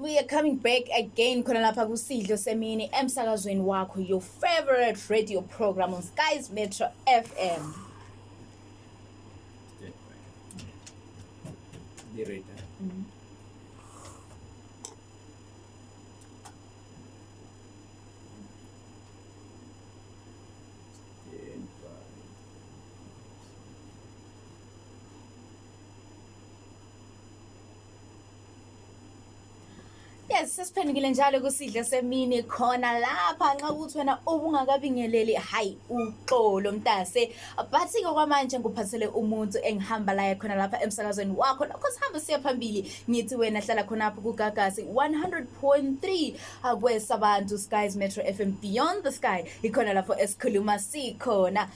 we are coming back again khona lapha kusidlo semini emsakazweni wakho, your favorite radio program on Skyz Metro FM. Yes, sesiphendukile njalo kusidlo semini khona lapha nxa kuthi wena ubungakabingeleli hayi uxolo mntase, but kwamanje nguphathele umuntu engihamba la khona lapha emsakazweni wakho, lokho sihamba siya phambili ngithi wena hlala khona lapha kuGagasi 100.3 akwesabantu Skyz Metro FM Beyond the Sky, ikhona lapho esikhuluma sikhona.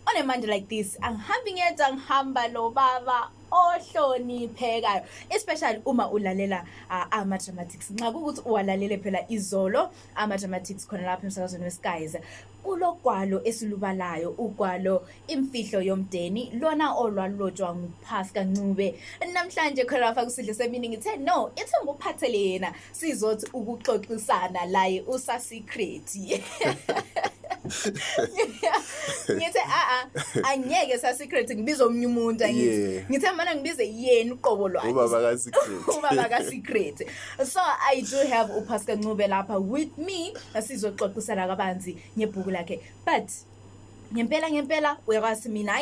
On a Monday like this angihamba lo baba ohloniphekayo, especially uma ulalela ama-dramatics. Nxa kukuthi uwalalele phela izolo ama-dramatics khona lapha emsakazweni weSkyz, kulogwalo esilubalayo, ugwalo Imfihlo Yomndeni, lona olwalotshwa nguPascar Ncube. Namhlanje khona lapha kusidlo semini ngithe no, ithi nguphathele yena sizothi ukuxoxisana laye usa-secret. Ngithe angeke sa-secret ngibiza omunye umuntu ngithe mana ngibize yena uqobo lwakhe ubaba ka-secret. So I do have uPascar Ncube lapha with me, sizoxoxisana kabanzi ngebhuku lakhe, but ngempela uyakwazi mina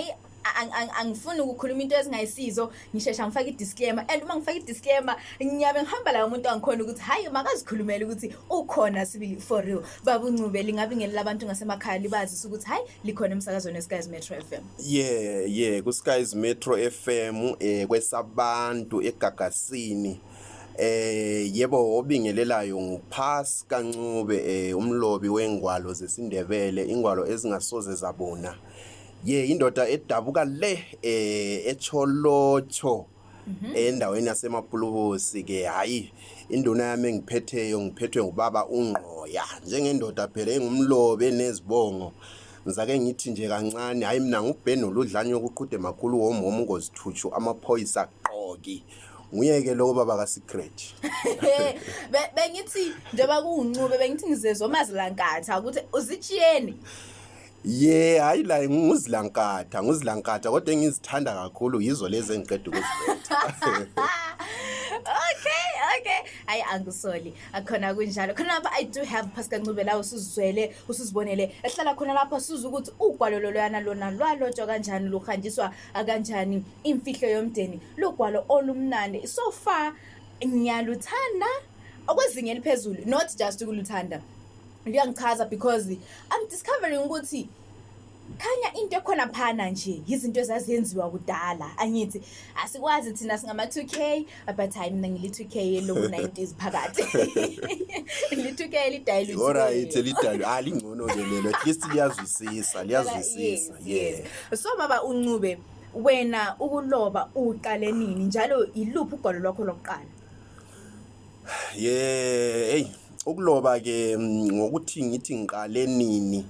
angifuni ukukhuluma into ezingayisizo, ngishesha ngifaka i-disclaimer, and uma ngifaka i-disclaimer ngiyabe ngihamba la umuntu angikhona ukuthi hayi makazikhulumele ukuthi ukhona sibili for real. Baba uNcube lingabingelela abantu ngasemakhaya libazisa ukuthi hayi likhona emsakazweni weSkyz Metro FM. Ku Skyz Metro FM kwesabantu eGagasini. Yebo obingelelayo nguPascar Ncube, umlobi wengwalo zesindebele, ingwalo Ezingasoze Zabuna. Indoda edabuka le echolocho endaweni yasemapulubusi ke hayi induna yami ngiphethe ngubaba uNgqoya njengendoda phela engumlobi enezibongo. Ngizake ngithi nje kancane hayi mina ngubheno ludlanye okuqhude makhulu womomo ngozithutshu amaphoyisa qoki nguyeke lo baba ka-secret. Bengithi njengoba kuNcube bengithi ngizezwe mazilankatha ukuthi uzitshiyeni. Hayi la nguzilankatha kodwa engizithanda kakhulu yizo lezi engiqeda ukuziletha. Okay. Hayi angisoli. Akhona kunjalo. Khona lapha I do have Pascar Ncube la usizwele, usizibonele. Ehlala khona lapha siza ukuthi ugwalo loyana lona lwalotshwa kanjani, luhanjiswa kanjani Imfihlo Yomndeni. Lugwalo olumnandi. So far ngiyaluthanda okwezinga eliphezulu, not just ukuluthanda. Liyangichaza because I'm discovering ukuthi khanya into ekhona phana nje izinto ezaziyenziwa kudala. Angithi asikwazi thina singama 2K but hayi mina ngili 2K lo 90s phakathi. Li 2K lidayile. Alright, lidayile alingcono ke lelo, at least liyazwisisa. Yes. So baba uNcube, wena ukuloba uqale nini njalo iluphi ugwalo lwakho lokuqala? Ukuloba ke ngokuthi ngithi ngiqale nini,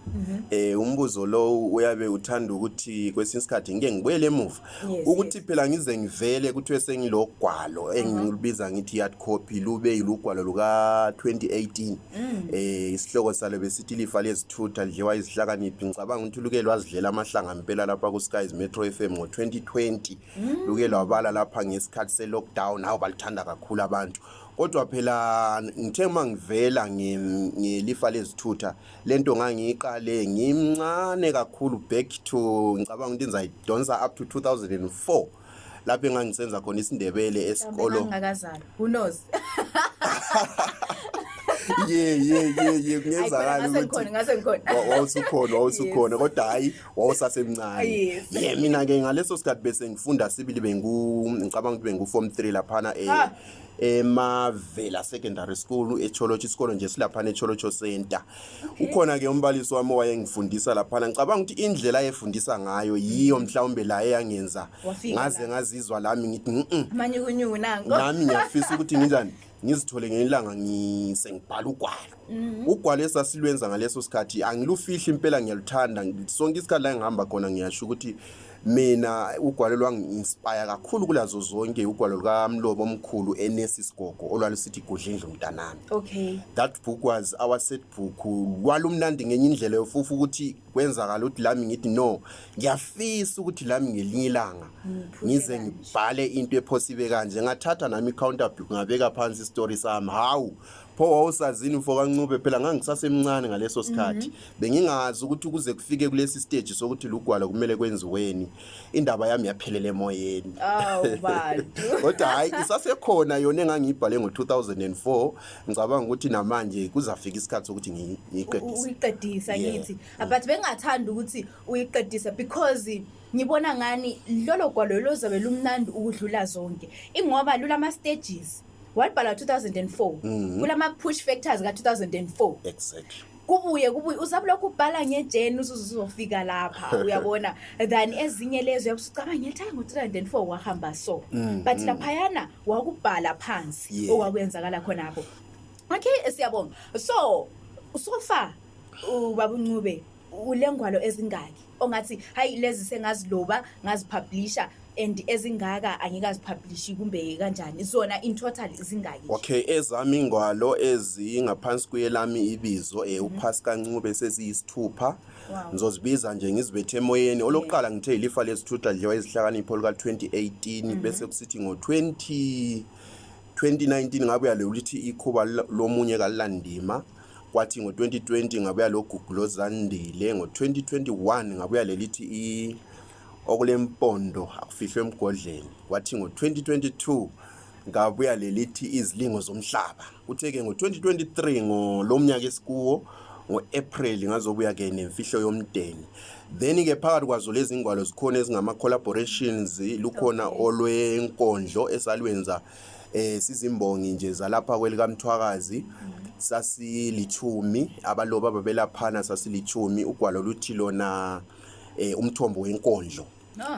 umbuzo lo uyabe uthanda ukuthi kwesinye isikhathi ngeke ngibuyele emuva ukuthi phela ngize ngivele kuthi sengilogwalo engilibiza ngithi hard copy lube yilugwalo luka 2018. Isihloko salo besithi lifa lezithutha lidliwa izihlakaniphi. Ngicabanga ukuthi luke lwazidlela amahlanga impela lapha ku Skyz Metro FM ngo 2020. Luke lwabala lapha ngesikhathi se lockdown, hawo balithanda kakhulu abantu. Kodwa phela ngithe mangivela ngelifa lezithutha lento ngangiqale ngimncane kakhulu, back to ngicabanga ukuthi ngizayidonsa up to 2004 lapho engangisenza khona isindebele esikolo. Ngakazala who knows. Kungenzakala ukuthi wawusukhona kodwa hayi wawusasemncane. Mina ke ngaleso sikhathi bese ngifunda sibili ngicabanga ukuthi bengu form 3 laphana eMavela Secondary School eCholocho, isikolo nje silaphana eCholocho Center. Ukhona ke umbalisi wami owayengifundisa laphana. Ngicabanga ukuthi indlela ayefundisa ngayo yiyo mhlawumbe la eyangenza ngaze ngazizwa lami ngithi manyukunyuku nango nami ngiyafisa ukuthi nginjani ngizithole ngelanga ngisengibhala ugwalo. Ugwalo esasilwenza ngaleso sikhathi angilufihli impela, ngiyaluthanda. Sonke isikhathi la ngihamba khona ngiyasho ukuthi mina ugwalo lwangi-inspire kakhulu kulazo zonke ugwalo lukaMlobo omkhulu eNesisigogo olwalusithi Gudlindlu mntanami. Okay. That book was our set book. Walumnandi ngenye indlela yofufu ukuthi kwenzakala ukuthi lami ngithi no ngiyafisa ukuthi lami ngelinye ilanga ngize ngibhale into ephosibe kanje ngathatha nami i-counter book ngabeka phansi story sami hawu pho wawusazini mfo kaNcube phela ngangisasemncane ngaleso sikhathi bengingazi ukuthi kuze kufike kulesi stage sokuthi lugwalo kumele kwenziweni indaba yami yaphelele emoyeni. Bantu kodwa hayi isasekhona yona engangiyibhale ngo-2004 ngicabanga ukuthi namanje kuzafika isikhathi sokuthi ngiyiqedise. Uyiqedisa ngithi but bengathanda ukuthi uyiqedisa because ngibona ngani lolo gwalo lozabe lumnandi ukudlula zonke ingoba lulama stages wabhala 2004 kulama push factors ka2004 exactly kubuye uzabulokhu ubhala ngejeni uzofika lapha uyabona than ezinye lezo yabusucaba ngithi ngo2004 wahamba so but laphayana wakubhala phansi okwakwenzakala khona lapho. Okay siyabonga so far ubaba Ncube ulengwalo ezingaki ongathi hayi lezi sengaziloba ngazipublisha and ezingaka angikazipublishi kumbe kanjani zona in total izingaki? Okay ezami ingwalo ezingaphansi kuyelami ibizo uPascar Ncube seziyisithupha ngizozibiza nje ngizibethe emoyeni olokuqala ngithe ilifa lesithutha nje wayezihlakanipho lika 2018 bese kusithi ngo2019 ngabuya lelithi ikhuba lomunye kaLandima kwathi ngo2020 ngabuya loGugulo Zandile ngo2021 ngabuya lelithi okulempondo akufihlwe emgodleni kwathi ngo2022 ngabuya lelithi izilingo zomhlaba utheke ngo2023 ngolomnyaka esikuwo ngoApril ngazobuya ke neMfihlo Yomndeni then ke phakathi kwazo lezi ingwalo zikhona ezingama collaborations lukhona olwenkondlo esalwenza sizimbongi nje zalapha kwelikaMthwakazi sasilithumi abaloba babelaphana sasilithumi ugwalo luthi lona umthombo wenkondlo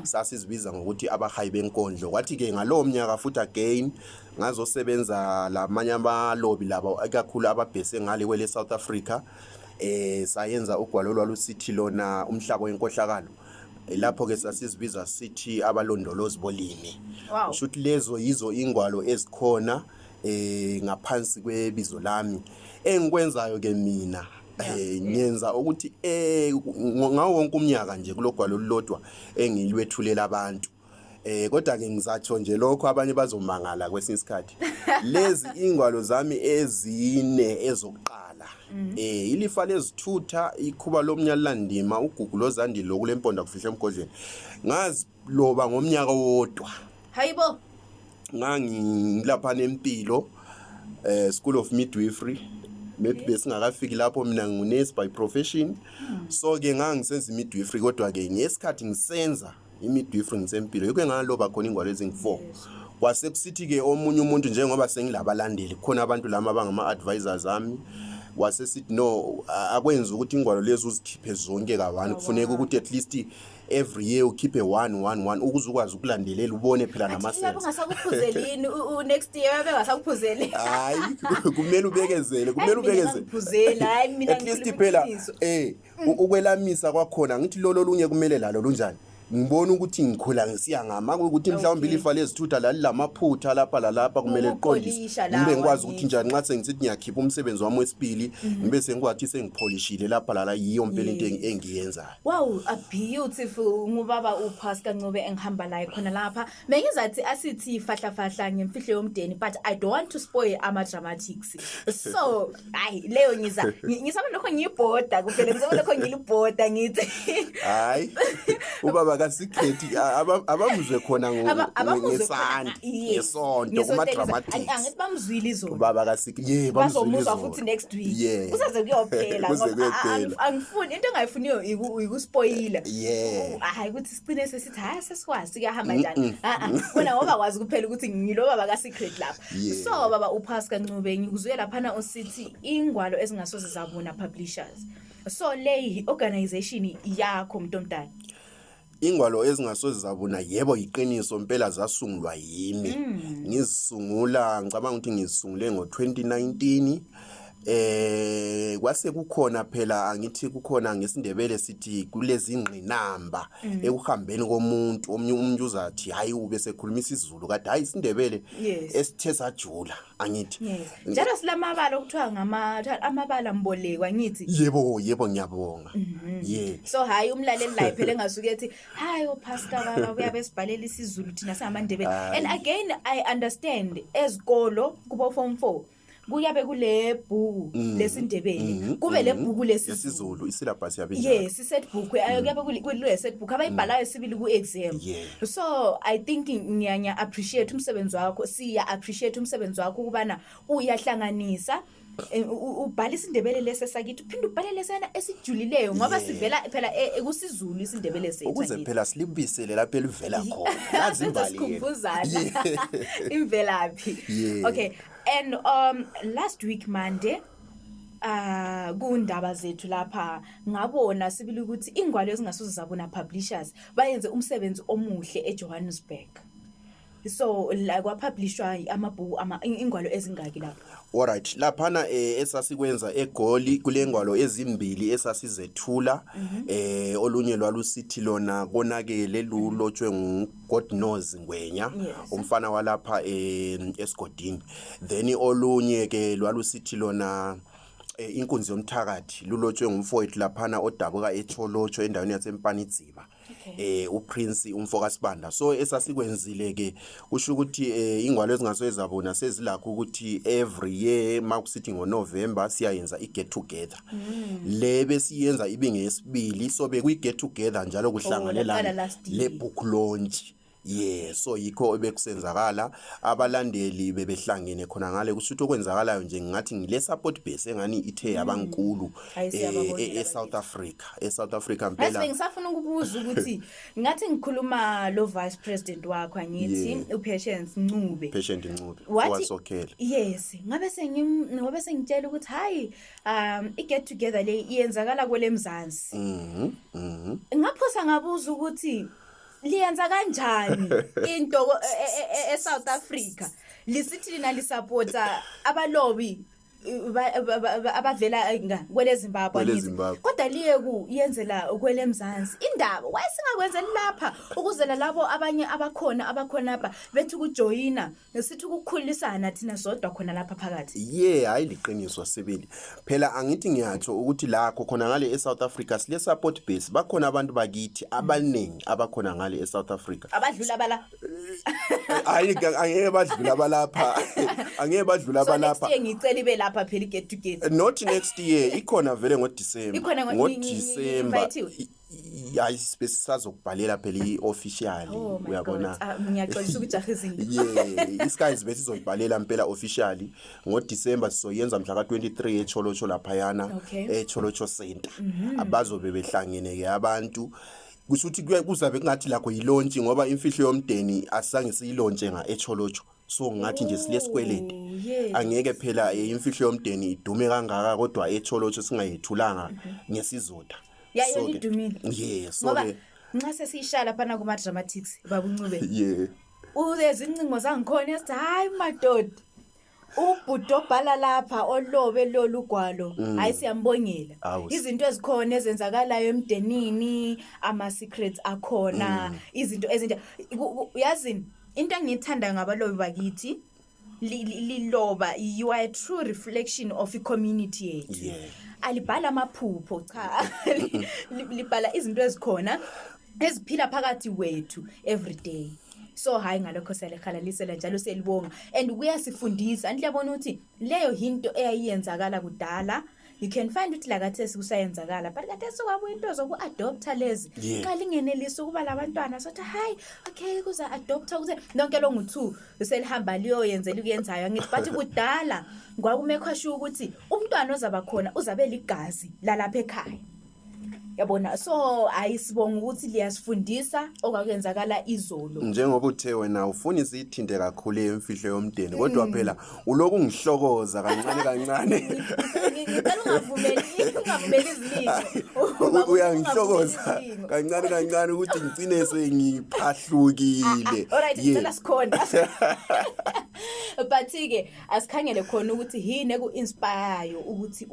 sasizibiza ngokuthi abahayi benkondlo kwathi ke ngalowo mnyaka futhi again ngazosebenza lamanye amalobi labo akakhulu ababhese ngale kwele South Africa sayenza ugwalo lwalusithi lona umhlaba wenkohlakalo lapho ke sasizibiza sithi abalondolozi bolimi ushuthi lezo yizo ingwalo ezikhona ngaphansi kwebizo lami engikwenzayo ke mina nyenza ukuthi ngawo wonke umnyaka nje kulogwalo lolodwa engilwethulela abantu kodwa ke ngizatsho nje lokho abanye bazomangala kwesinye isikhathi lezi ingwalo zami ezine ezokuqala ilifa lezithutha ikhuba lomnyaka Landima uGugulo Zandile lokulempondo kufihle emgodleni ngaziloba ngomnyaka wodwa hayibo ngangilapha nempilo School of Midwifery maybe besingakafiki lapho mina ngunurse by profession so ke ngangisenza imidwifery kodwa ke ngesikhathi ngisenza imidwifery ngisempilo yike ngaloba khona ingwalo ezingu4 kwase kusithi ke omunye umuntu njengoba sengilabalandeli khona abantu lama abangama advisors ami wase sithi no akwenza ukuthi ingwalo lezi uzikhiphe zonke kabantu kufuneka ukuthi at least every year ukhiphe 1 ukuze ukwazi ukulandelela ubone phela nama-sense. Lapho ngasakuphuzelini next year bengasakuphuzeli. Hayi kumele ubekezele hayi mina at least phela ukwelamisa kwakhona ngithi lolo lunye kumele lalo lunjani ngibona ukuthi ngikhula ngisiya ngama ukuthi mhlawumbe ilifa lezithutha lamaphutha lapha kumele liqondise ngibe ngikwazi ukuthi njani nxa sengisithi ngiyakhipha umsebenzi wami wesibili ngibe sengikwathi sengipholishile lapha yiyo impela into engiyenzayo. Wow, a beautiful ngubaba uPascar Ncube engihamba la khona lapha bengizathi asithi fahla ngemfihlo yomndeni but I don't want to spoil ama dramatics so leyo ngisaba lokho ngiyibhoda kuphela ngisaba lokho ngilibhoda ngithi hayi ubaba kasikhethi abamuzwe khona ngesonto kuma dramatics angithi bamzwile izolo ubaba kasikhethi bazomuzwa futhi next week kusaze kuyophela angifuni into engayifuniyo ikuspoiler hayi ukuthi sicine sesithi hayi sesikwazi kuyahamba njani wena ngoba kwazi kuphela ukuthi ngilo baba kaSecret lapha so baba uPascar Ncube ngikuzwe lapha usithi ingwalo ezingasoze Zabuna publishers so le organization yakho mntomdala ingwalo ezingasoze Zabuna yebo iqiniso impela zasungulwa yimi ngizisungula ngicabanga ukuthi ngizisungule ngo2019 kwase kukhona phela angithi kukhona ngesindebele sithi kulezi ingqinamba ekuhambeni komuntu omnye umuntu uzathi hayi ube sekhuluma isiZulu kade hayi isindebele esithe sajula angithi njalo silamabala okuthiwa amabala mbolekwa ngithi yebo ngiyabonga so hayi umlaleli la phela engasuke ethi hayi Pascar baba kuyabe sibhalela isiZulu thina singamandebele and again I understand ezikolo kubo form 4 kuyabe kule bhuku lesindebele kube le bhuku lesizulu isyllabus yabe set book kuyabe kule set book abayibhalayo sibili ku exam so I think ngiyanya appreciate umsebenzi wakho siya appreciate umsebenzi wakho kubana uyahlanganisa ubhala isindebele lese sakithi uphinde ubhale lesana esijulileyo ngoba sivela phela ekusizulu isindebele sethu ukuze phela silibisele lapha elivela khona nazi imbali imvelaphi okay and last week Monday kundaba zethu lapha ngabona sibili ukuthi ingwalo ezingasoze Zabuna publishers bayenze umsebenzi omuhle eJohannesburg so la kwapublishwa amabhuku ingwalo ezingaki lapha alright laphana esasikwenza eGoli kulengwalo ezimbili esasizethula olunye lwalusithi lona konakele lulotshwe nguGod knows Ngwenya umfana walapha eSigodini then olunye ke lwalusithi lona inkunzi yomthakathi lulotshwe ngumfowethu laphana odabuka eTholotsho endaweni yaseMpanidziba uPrince umfoka Sibanda so esasikwenzile ke kusho ukuthi ingwalo ezingasoze Zabuna sezilakho ukuthi every year makusithi ngoNovember siyayenza iget together lebe siyenza ibingesibili so bekuyi get together njalo kuhlanganela le book launch so yikho ebekusenzakala abalandeli bebehlangene khona ngale kushuthi okwenzakalayo nje ngathi ngile support base engani ithe yabankulu eSouth Africa mpela bese ngisafuna ukubuza ukuthi ngathi ngikhuluma lo vice president wakho angithi uPatience Ncube wasokhela ngabe sengitshela ukuthi hayi iget together le iyenzakala kwele Mzansi ngaphosa ngabuza ukuthi liyenza kanjani into eSouth Africa lisithi lina lisupporta abalobi abavela kwele Zimbabwe kodwa liye kuyenzela kwele Mzansi indaba wayesingakwenzela lapha ukuzela labo abanye abakhona apha bethu kujoyina nesithi ukukhulisana thina sodwa khona lapha phakathi hayi liqiniswa sebeli phela angithi ngiyatsho ukuthi lakho khona ngale eSouth Africa sile support base bakhona abantu bakithi abaningi abakhona ngale eSouth Africa abadlula bala angeke badlula balapha so next year ngicela ibe lapha phela get together not next year ikhona vele ngoDecember hayi sisazokubhalela phela iofficial uyabona ngiyaxolisa ukuthi ahizini iSkyz bese izobhalela impela officially ngoDecember sizoyenza mhla ka23 eCholocho laphayana eCholocho Center abazobe behlangene ke abantu kusuthi kuzabe kungathi lakho yilaunch ngoba Imfihlo Yomndeni asange siyilaunche eCholocho so ngathi nje silesikwelede angeke phela Imfihlo Yomndeni idume kangaka kodwa eCholocho singayethulanga ngesizotha so idumile so ke nxa sesishala phana kuma dramatics baba Ncube uzezincingo zangikhona esithi hayi madoda ubhudo bhala lapha olobe lolugwalo hayi siyambongela izinto ezikhona ezenzakalayo emdenini ama secrets akhona izinto ezinje uyazini into engithanda ngabalobi bakithi liloba you are a true reflection of a community yethu alibhala amaphupho cha libhala izinto ezikhona eziphila phakathi wethu every day so hayi ngalokho siyalekhalalisela njalo selibonga and kuyasifundisa andiyabona ukuthi leyo into eyayiyenzakala kudala you can find ukuthi la kathesi kusayenzakala but kathesi kwabo into zokuadopta lezi xa lingenelisa ukuba labantwana sothi hayi okay kuza adopta ukuze lonke lo ngu2 selihamba liyoyenzela ukuyenzayo ngithi bathi kudala kwakumekhwasho ukuthi umntwana ozaba khona uzabe ligazi lalapha ekhaya Yabona, so ayisibonga ukuthi liyasifundisa okwakwenzakala izolo. Njengoba uthe wena ufuna isithinte kakhulu Imfihlo Yomndeni kodwa phela uloku ngihlokoza kancane kancane. Ngicela ungavumeli izililo. Uyangihlokoza kancane kancane ukuthi ngicine sengiphahlukile. Alright, ngicela sikhona. But-ke asikhangele khona ukuthi yini eku-inspire ukuthi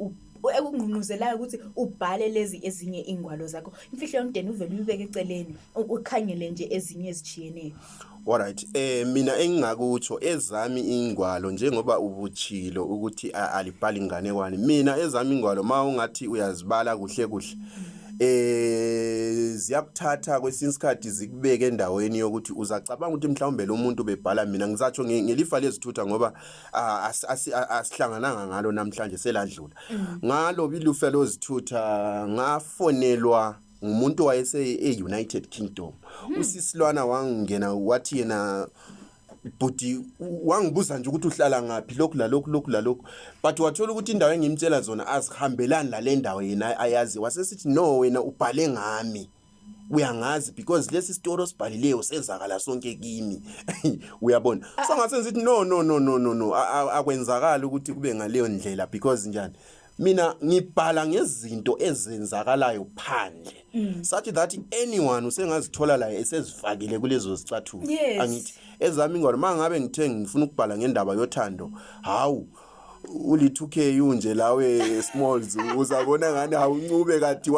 ekungqungquzelayo ukuthi ubhale lezi ezinye ingwalo zakho. Imfihlo Yomndeni uvele uyibeke eceleni ukhangele nje ezinye ezijiyeneyo. Alright, mina engingakutsho ezami ingwalo njengoba ubuchilo ukuthi alibhali inganekwane. Mina ezami ingwalo ungathi uyazibala kuhle kuhle. Ziyakuthatha kwesinye isikhathi zikubeke endaweni yokuthi uzacabanga ukuthi mhlawumbe lo muntu bebhala mina ngizatsho ngelifa lezithutha ngoba asihlangananga ngalo namhlanje seladlula. Ngalo bilufa lozithutha ngafonelwa ngumuntu wayese eUnited Kingdom. Usisilwana wangena wathi yena buti wangibuza nje ukuthi uhlala ngapi lokhu la lokhu but wathola ukuthi indawo engimtshela zona azihambelani la le ndawo yena ayazi wasesithi no wena ubhale ngami uyangazi because lesi story osibhalileyo senzakala sonke kimi. Uyabona so ngase ngithi no akwenzakala ukuthi kube ngaleyo ndlela because njani mina ngibhala ngezinto ezenzakalayo phandle such that anyone usengazithola la esezifakile kulezo zicathulo. Angithi ezami ingwalo mangabe ngithe ngifuna ukubhala ngendaba yothando hawu uli 2K unje lawe smalls uzabona ngani hawu Ncube kati